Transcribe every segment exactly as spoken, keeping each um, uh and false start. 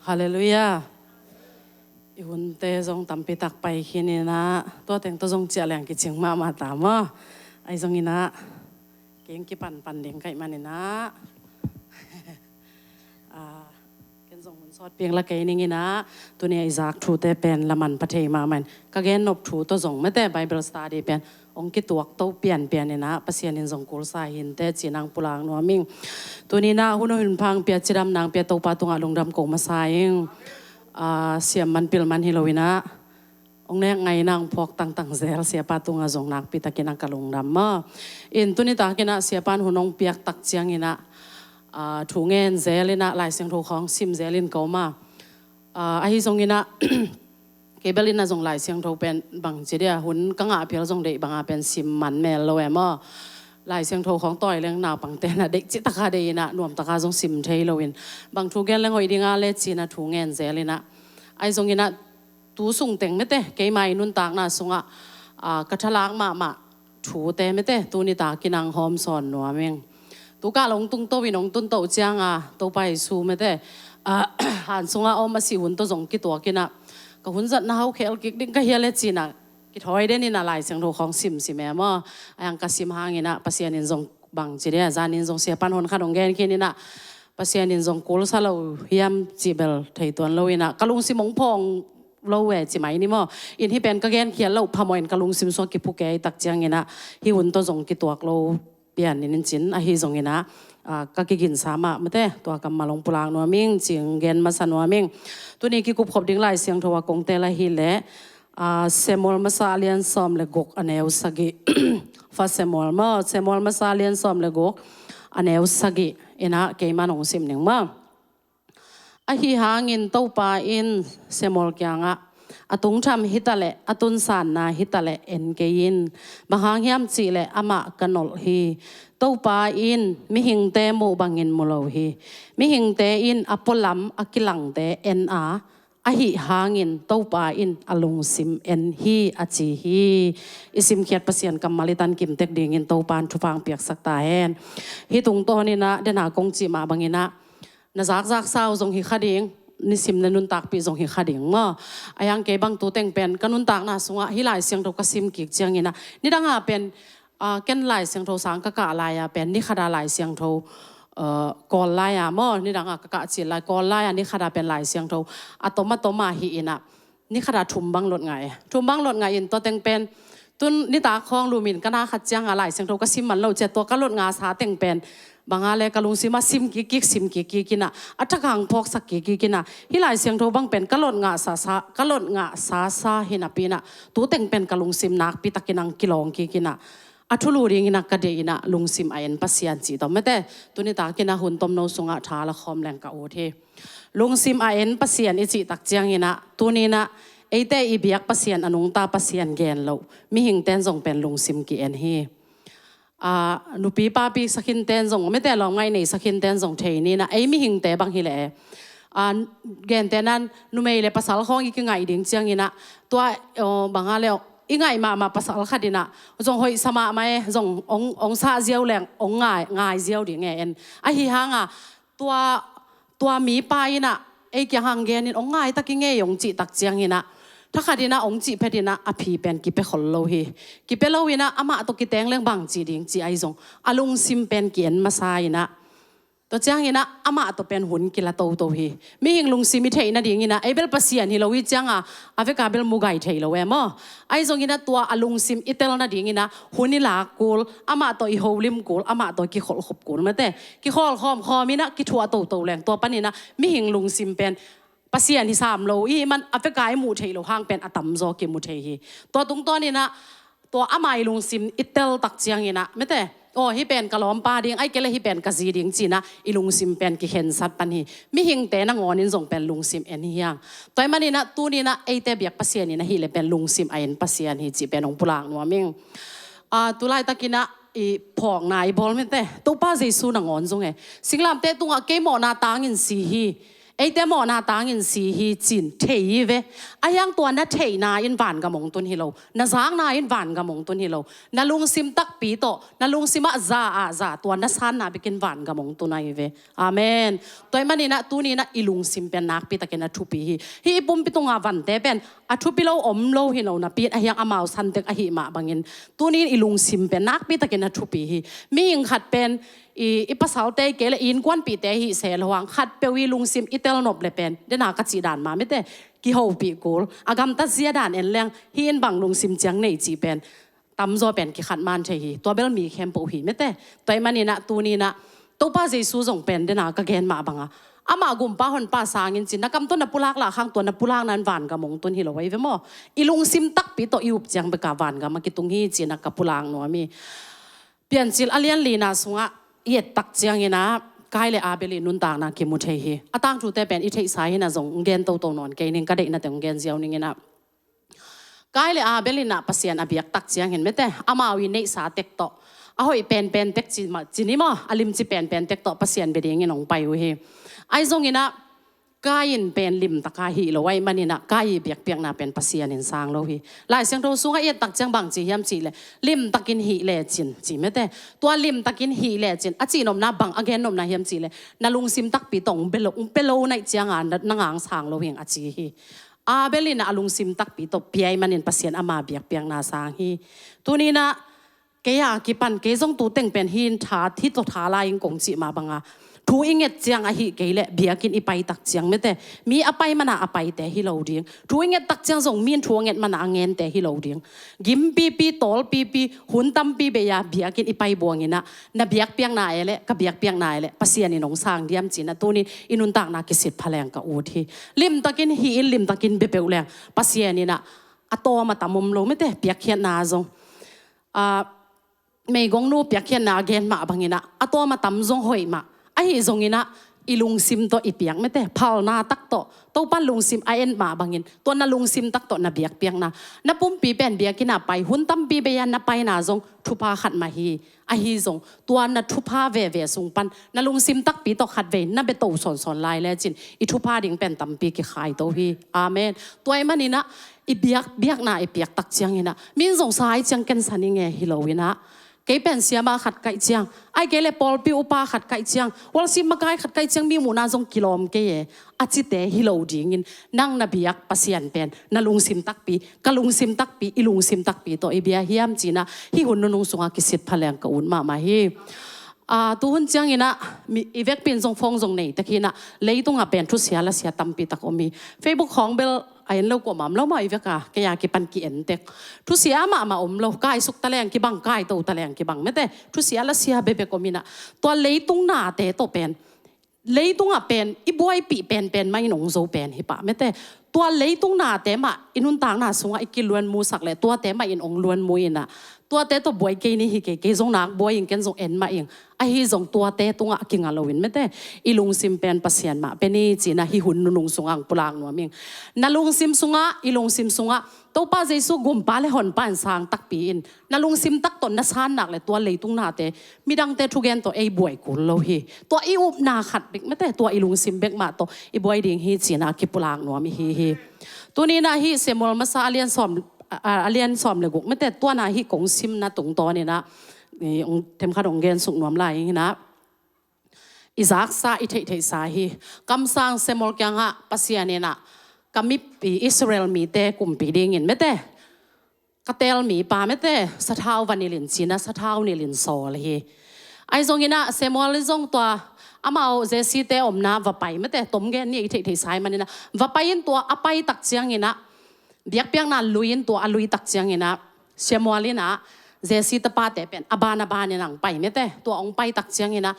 Halleluiah. I hunte zong tampi tak pai khin inah, tua teng tawh zong ciah leng kicing mahmah ta maw. Ahi zong inah, keng kipanpan ding kaih man inah. Ah, ken zong hun sawt piang la kei ning inah, tuni a i zak thute pen laman pha thei mahmah in, ka gen nop thu tawh zong mete Bible study pen hong kituak to pianpian inah, Pasian in zong kulsa hi inteh ci-in hong pulak nuam ing. Tuni inah hun a hun pha hong pia, cidamna hong pia Topa tungah lungdam ko masa ing. Ah, siam man pil man hi lo inah, hong nek ngai inah hong phawk tangtang zel Siapa tungah zong nakpi takin ah ka lungdam maw. In tuni tak inah Siapa in hun hong piak tak ciang inah, ah, thu ngen zel inah, Lai Siangtho khawng sim zel in ka om a. Ah, ahi zong inah, kei bel inah zong Lai Siangtho pen bangci dia, hun ka ngah phial zong deih banga pen sim man mel lo e maw. Lai Siangtho khawng tawi leng naupangte inah deih cih taka deih inah, nuam taka zong sim thei lo in, bang thu gen leng hoih ding a le ci inah thu ngen zel inah. Ahi zong inah, tu sung teng mete keima i nuntakna sungah, ah, ka thalak mahmah thute mete tuni tak inah hong hawm sawn nuam ing. Tu kah lo hong tungto in, hong tungto ciang a Topa Jesu mete, ah, han sungah a om a sih hun tawh zong kituak inah, ka hun zatna hau khel kik ding ka hi a le ci inah kithawi den inah Lai Siangtho khawng simsim e maw. Ahi hang ka sim hang inah Pasian in zong bangci dia, zan in zong Siapa in hun khat hong gen khin inah, Pasian in zong kulsa lo hiam cih bel thei tuan lo inah, ka lungsim hong phawng lo e ci mai ni maw. In hih pen ka gen khial loh phamawh in ka lungsim sungah kiphu kei tak ciang inah, hih hun tawh zong kituak lo pian in cin, ahi zong inah, ah, ka kiginsa mah mete, tua kammal hong pulak nuam ing, ci-in gen masa nuam ing. Tuni kikup khop ding Lai Siangtho a kong tel ahih leh, ah, Samuel masa a lian sawm le guk a neu sagih. Fa Samuel maw, Samuel masa a lian sawm le guk a neu sagih inah keima in hong sim ning maw. Ahi hangin Topa in Samuel kiangah, a tungtham hi taleh, a tunsanna hi taleh en kei in. Bang hang hiam cih leh amah ka nolh hi. Topa in mihingte muh bangin mu lo hi. Mihingte in a pualam a kilangte en a, ahi hangin Topa in a lungsim en hi, a ci hi. I simkhiat Pasian kammal i tan kim tek dingin Topa in thupha hong piaksak ta hen. Hih tungtawn inah, den a kong cih mah bang inah, na zakzaksa uh zong hi kha ding, nisim na nuntakpih zong hi kha ding maw. Ahi hang kei bang tu teng pen ka nuntakna sungah hih Lai Siangtho ka sim kik ciang inah, nidang a pen, ah, ken Lai Siangtho sang ka kah lai a pen, ni khat a Lai Siangtho, ah, Kawl lai a maw, nidang a ka kah cil lai, Kawl lai a ni khat a pen Lai Siangtho a tom a tom a hi inah, ni khat a thum bang lot ngah e. Thum bang lot ngah in, tua teng pen, tun nitak khawng lum in ka na khat ciang a Lai Siangtho ka sim man lo ciang, tua ka lot ngahsa teng pen, bang a le ka lungsim ah sim kik kik, sim kik kik inah, a thak hang phawksak kik kik inah, hih Lai Siangtho bang pen ka lot ngahsa sa, ka lot ngahsa sa hi napi inah, tu teng pen ka lungsim nakpi takin hong kilawng kik inah, a thulu ding inah ka deih inah, lungsim a en Pasian cih tawh mete, tuni tak inah hun tomno sungah tha la khawm leng ka ut hi. Lungsim a en Pasian i cih tak ciang inah, tuni inah eite i biak Pasian a nungta Pasian gen loh mihingte in zong pen lungsim ki-en hi. Ah, nupi papi sakhinten zong, mite lawmngaih nei sakhinten zong thei ni inah, ei mihingte bang hi leh, ah, gentehna in numei le pasal khawng i kingaih ding ciang inah, tua, aw, bang a le, i ngaih mahmah pasal khat inah zong hoih sa mahmah e, zong ong, ong sah ziau leng ong ngai, ngai ziau ding e en. Ahi hang a, tua, tua mipa inah ei kiang hang gen in, ong ngai tak ing ei, ong cih tak ciang inah, thakhat inah ong cih phet inah a phi pen kipia khol lo hi. Kipia lo inah amah tawh kiteng leng bang ci ding ci ahi zong, a lungsim pen ki-en masa inah, tua ciang inah amah tawh pen hun kila toto hi. Mihing lungsim i theih nading inah, ei bel Pasian hi lo hi ciang a, a vek a bel mu gai thei lo e maw. Ahi zong inah tua a lungsim i tel nading inah hun i lak kul, amah tawh i holim kul, amah tawh i kikholh khop kul mete, kikholh khawm khawm inah kithuah toto leng, tua pan inah mihing lungsim pen Pasian hi sam lo i hih man, a vek a i muh theih loh hang pen a tamzaw kimu thei hi. Tua tungtawn inah, tua ama i lungsim i tel tak ciang inah, mete, aw, hih pen ka lawmpa ding, ahih kei leh hih pen ka zi ding ci inah i lungsim pen kikhensat pan hi. Mihingte nangawn in zong pen lungsim en hi hang. Tua ahih man inah tuni inah eite biak Pasian inah hih leh pen lungsim a en Pasian hi cih pen hong pulak nuam ing. Ah, tu laitak inah i phawkna i bawl, mete, Topa Jesu nangawn zong e, singlamteh tungah kei mawhna tangin si hi. Eite mawhna tangin si hi cin thei hi ve. A hiang tua na theihna in vangam hong tun hi lo, na zakna in vangam hong tun hi lo. Na lungsim takpi tawh, na lungsim ah za ah za, tua na sanna bekin vangam hong tun ahi ve. Amen. Tua ahih maninah tuninah i lungsim pen nakpitakin a thupi hi. Hih i pumpi tunga vante pen a thupi lo om lo hi lo napi in a hiang amau santek ahih mah bangin tunin i lungsim pen nakpitakin a thupi hi. Mihing khat pen i, i pasalte i kei le i innkuanpihte ahih se lo hang khatpeuh i lungsim i telnop le pen dena ka cih dan mah mete kihopih kul a gamtat zia dan en leng hih in bang lungsim ciang nei cih pen tamzaw pen kikhat man thei hi. Tua bel mi khempeuh hi mete. Tua ahih maninah tuninah Topa Jesu zong pen dena ka gen mah banga amah gumpa honpa sangin cin na kam tawh na pulak lah khang tua na pulakna in vangam hong tun hi lo ahi ve maw? I lungsim takpi tawh i up ciang beka vangam a kitung hi cina ka pulak nuam hi. Piancil a lian lina sungah i ettak cianginah Kain le Abel i nuntakna kimu thei hi. A tangthute pen i theihsa hinah zong gen toto nawn kei ning ka deihnate hong gen ziau ninginah Kain le Abel inah Pasian a biaktak ciangin mete amau i neihsa tek tawh a hoih penpen tek ci ni maw, a limci penpen tek tawh Pasian bia dingin hong pai uh hi. Ahi zonginah Kain pen limtaka hih lo ahih maninah Kain i biakpiakna pen Pasian in sang lo hi. Lai Siangtho sungah i ettak ciang bang ci hiam cihleh limtakin hih lecin ci mete. Tua limtakin hih lecin a cihnopna bang a gennopna hiam cihleh na lungsim takpi tawh hong bia lo, hong pia lo naih cianga na ngang sang lo hing a ci hi. Abel inah a lungsim takpi tawh pia ahih manin Pasian ama biakpiakna sang hi. Tuninah kei a kipan kei zong tuteng pen hi in tha, hi tawh tha lai in kong cih mah banga thu i nget ciang ahih kei leh biakinn i paitak ciang mete mi a pai mana a paite hi lo ding. Thu i ngettak ciang zong mi in thu a nget mana a ngente hi lo ding. Gimpipi, tawlpipi, hun tampi bei-a biakinn i pai buanginah na biakpiakna e leh ka biakpiakna e leh Pasian in hong sang diam cinah tunin i nuntakna kisit pha leng ka ut hi. Limtakin hih in limtakin bia peuh leng Pasian inah a tawm a tam om lo mete piakkhiatna zong. Meigongnu piakkhiatna a gen mah banginah a tawm a tam zong hoih mah ahi zonginah i lungsim tawh i piak mete phalna tak tawh Topan lungsim a en mah bangin tua na lungsim tak tawh na biakpiakna na pumpi pen biakinn a pai hun tampi bei-a na paina zong thupha khat mah hi. Ahi zong tua na thupha veve sung pan na lungsim takpi tawh khatvei na bia to sawnsawn lai lecin i thupha ding pen tampi kikhaito hi. Amen. Tua ahih maninah i biak, biakna i piaktak cianginah min zong sa ahi ciang kensa ni nge hi loinah kei pen siama khat kaih ciang ahi kei le pawlpi upa khat kaih ciang walsim makai khat kaih ciang mi muhna zong kilawm kei e a cite hi lo dingin nang na biak Pasian pen na lungsim takpi ka lungsim takpi i lungsim takpi tawh i bia hiam cinah hih hun nunung sungah kisit pha leng ka ut mahmah hi. Tuhun cianginah i vekpi in zong phone zong nei tek hinah leitungah pen thusia lasia tampi tak om hi. Facebook khawng bel a en lo kuamah om lo maw i veka kei a kipan ki-en tek. Thusia mahmah om lo kaisuk taleng kibang kaito taleng kibang mete thusia lasia bebek om hinah tua leitung nate tawh pen leitungah pen i buaipih penpen mah in hong zo pen hi pah mete. Tua leitung nate mah i nuntakna sungah i kiluanmusak leh tuate mah in hong luanmu inah tuate tawh buai kei ni hi kei kei zong nak buai in ken zong en mah ing. Ahi zong tuate tungah kinga loin mete i lungsim pen Pasian mah pen hi cinah hih hun nunung sungah hong pulak nuam ing. Na lungsim sungah i lungsim sungah Topa Jesu gumpa le honpa in sang takpi in na lungsim tak tawh na san nak le tua leitung nate midangte thugen tawh ei buai kul lo hi. Tua i upna khat bek mete tua i lungsim bek mah tawh i buai ding hi cinah kipulak nuam i hi hi. Tuninah hih Samuel masa a lian sawm a lian sawm le guk mete tuanah hih kong simna tungtawninah themkhat hong gensuk nuam lai hinah i zaksa i theihtheihsa hi. Kamsang Samuel kiangah Pasian inah ka mipi Israel mite kumpi dingin mete ka teel mipa mete sathau va nilhin cinah sathau nilhin sawl hi. Ahi zonginah Samuel in zong tua amau Jesse-te omna va pai mete tomgen ni i theihtheihsa hi maninah va pai in tua a paitak cianginah biakpiakna lui in tua a luitak cianginah Samuel inah Jesse tapate pen a ban a banin ang pai mete tua hong paitak cianginah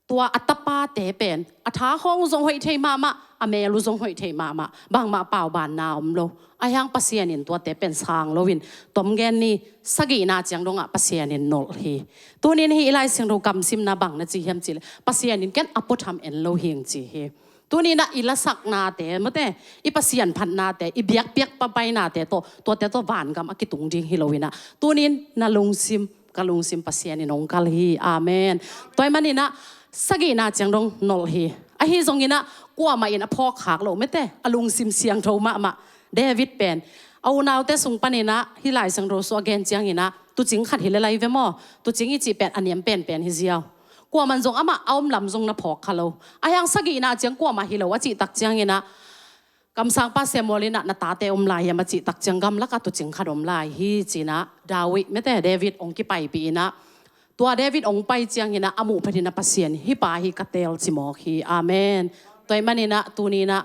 tua a tapate pen a tha khawng uh zong hoih thei mahmah a mel uh zong hoih thei mahmah bangmah paubanna om lo. A hiang Pasian in tuate pen sang loin tomgen ni sagihna ciang dongah Pasian in nolh hi. Tunin hih i Lai Siangtho kamsimna bang na ci hiam cihleh Pasian in ken a puatham en lo hing ci hi. Tuninah i lasaknate mate i Pasian phatnate i biakpiak papainate tawh tuate tawh vangam a kitung ding hi loinah tunin na lungsim ka lungsim Pasian in hong kal hi. Amen. Tua ahih maninah sagihna ciang dong nolh hi. Ahi zonginah kuamah in a phawkkhak lo mete, a lungsim siangtho mahmah David pen a unaute sung paninah hih Lai Siangtho sung a gen cianginah tuucing khat hi le lai ve maw? Tuucing i cih pen a niam penpen hi ziau. Kuaman zong amah a om lam zong na phawk kha lo. A hiang sagihna ciang kuamah hi lo a cih tak cianginah kamsangpa Samuel inah na tate om lai hiam a cih tak ciang gamlakah tuucing khat om lai hi cinah David mete David hong kipaipih inah tua David hong pai cianginah a muh phatinah Pasian hih pa hi ka teel ci mawk hi. Amen. Tua ahih maninah tuninah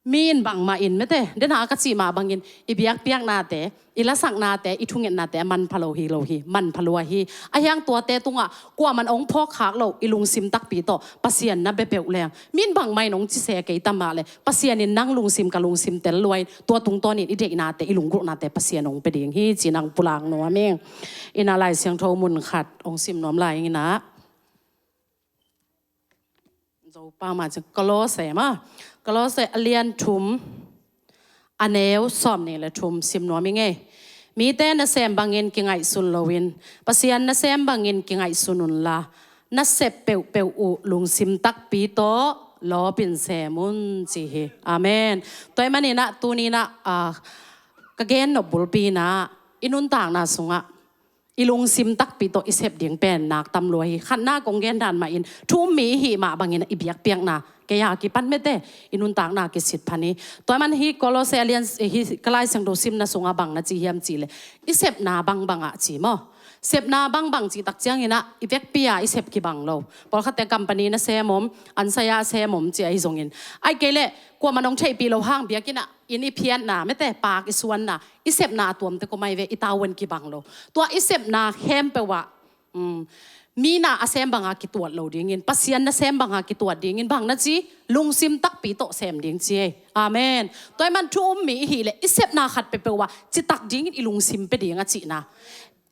mi in bangmah in mete dena ka cih mah bangin i biakpiaknate, i lasaknate, i thungetnate a manpha lo hi lo hi, manpha lua hi. A hiang tuate tungah kuaman hong phawkkhak lo i lungsim takpi tawh Pasian na bia peuh leng mi in bangmah in hong ci se kei ta mah le Pasian in nang lungsim ka lungsim tel lua in tua tungtawnin i deihnate, i lunggulhnate Pasian hong pia ding hi cinah pulak nuam ing. Inah Lai Siangtho mun khat hong sim nuam lai inah Zopa mah cin Kolose mah. Kolose a lian thum a neu sawmnih le thum sim nuam ing ei. Mite nasem bangin kingaihsun loin Pasian nasem bangin kingaihsun unla nasep peuhpeuh uh lungsim takpi tawh lawpin sem un ci hi. Amen. Tua ahih maninah tuninah ah, ka gen nop bulpi inah i nuntakna sungah i lungsim takpi tawh i sep ding pen nak tam lua hi. Khatna kong gen dan mahin thu um mi i hih mah bangin i biakpiakna kei a kipan mete i nuntakna kisit phan hi. Tua man hi Kolose a lian hi ka Lai Siangtho simna sungah bang na ci hiam cih le i sepna bangbangah ci maw? Sepna bangbang cih tak cianginah i vekpi-a i sep kibang lo. Pawlkhatte company na sem om, ansaya sem om ci ahi zongin ai kei le kuaman hong theihpih lo hang biakinnah inn i phiatna mete paak i suanna i sepna a tuamte kua mai ve i tavuan kibang lo. Tua i sepna khempeuh ah um, mi na a sem banga kituat lo dingin Pasian nasem banga kituat dingin bang na ci lungsim takpi tawh sem ding ci ei. Amen. Tua ahih man thu um mi i hih le i sepna khat peuhpeuh ah citak dingin i lungsim pia ding a cihna.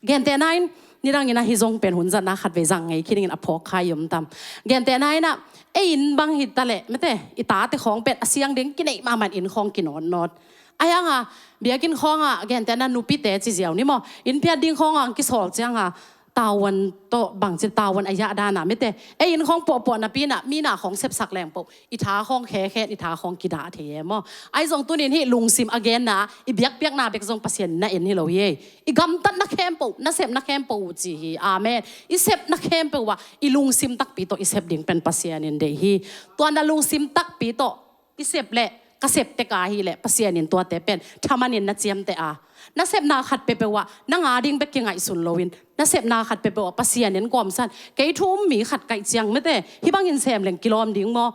Gentehna in nidangin ahi zong pen hun zatna khat vei zang ngei khin dingin a phawk kha i om tam. Gentehna inah ei inn bang hi ta le mete i tate khawng pen a siang ding kineih mahmah in inn khawng kinawtnawt. A hianga biakinn khawngah gentehna nupite ci ziau ni maw? Inn phiat ding khawngah ang kisawl cianga tavuan tawh bangci tavuan a yah dana mete ei inn khawng puahpuah napi inah mi na khawng sepsak leng poh i tha khawng khekhen i tha khawng kidah thei e maw? Ahi zong tunin hih lungsim a genna i biakpiakna bek zong Pasian na en hi lo hi ei. I gamtatna khempeuh, na sepna khempeuh uh ci hi. Amen. I sepna khempeuh ah i lungsim takpi tawh i sep ding pen Pasian in deih hi. Tua na lungsim takpi tawh i sep leh ka sep tek a hih leh Pasian in tuate pen thamanin na ciamteh a na sepna khat peuhpeuh ah nang a ding bek kingaihsun loin na sepna khat peuhpeuh ah Pasian in kawmsan kei thu um mi khat kaih ciang mete hih bangin sem leng kilawm ding maw?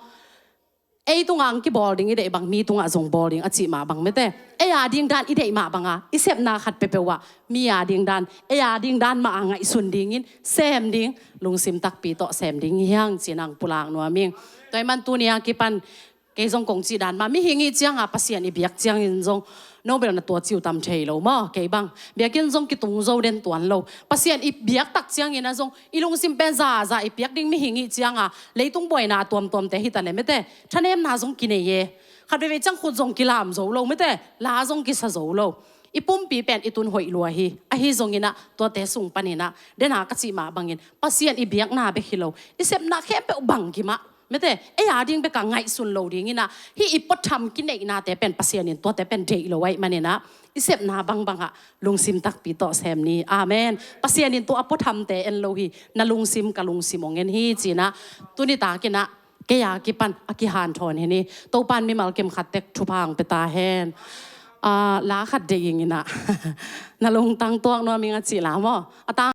Ei tungah ang kibawl ding i deih bang mi tungah zong bawl ding a cih mah bang mete ei a ding dan i deih mah banga i sepna khat peuhpeuh ah mi a ding dan ei a ding dan mah a ngaihsun dingin sem ding lungsim takpi tawh sem ding hi hang cinah pulak nuam ing. Tua ahih man tuni a kipan kei zong kong cih dan mah mihing i cianga Pasian i biak ciangin zong nobel na tua ciu tam thei lo maw? Kei bang biakinn zong kitung zo den tuan lo. Pasian i biak tak ciangin a zong i lungsim pen zaza i piak ding mihing i cianga leitung buaina a tuamtuamte hi ta le mete thanemna zong kinei e. Khat veivei ciang khut zong kilam zo lo mete la zong kisa zo lo. I pumpi pen i tun hoih lua hi. Ahi zonginah tuate sung paninah dena ka cih mah bangin Pasian i biakna bek hi lo i sepna khempeuh bang kimah mete ei a ding beka ngaihsun lo dinginah hih i puatham kineihnate pen Pasian in tuate pen deih lo ahih maninah i sepna bangbangah lungsim takpi tawh sem ni. Amen. Pasian in tua a puathamte en lo hi. Na lungsim ka lungsim hong en hi cinah tuni takinah kei a kipan a kihanthawn hi ni. Topan mimal kim khat tek thupha hong pia ta hen. Ah, la khat deih inginah na lungtang tuak nuam ing a cih la maw? A tang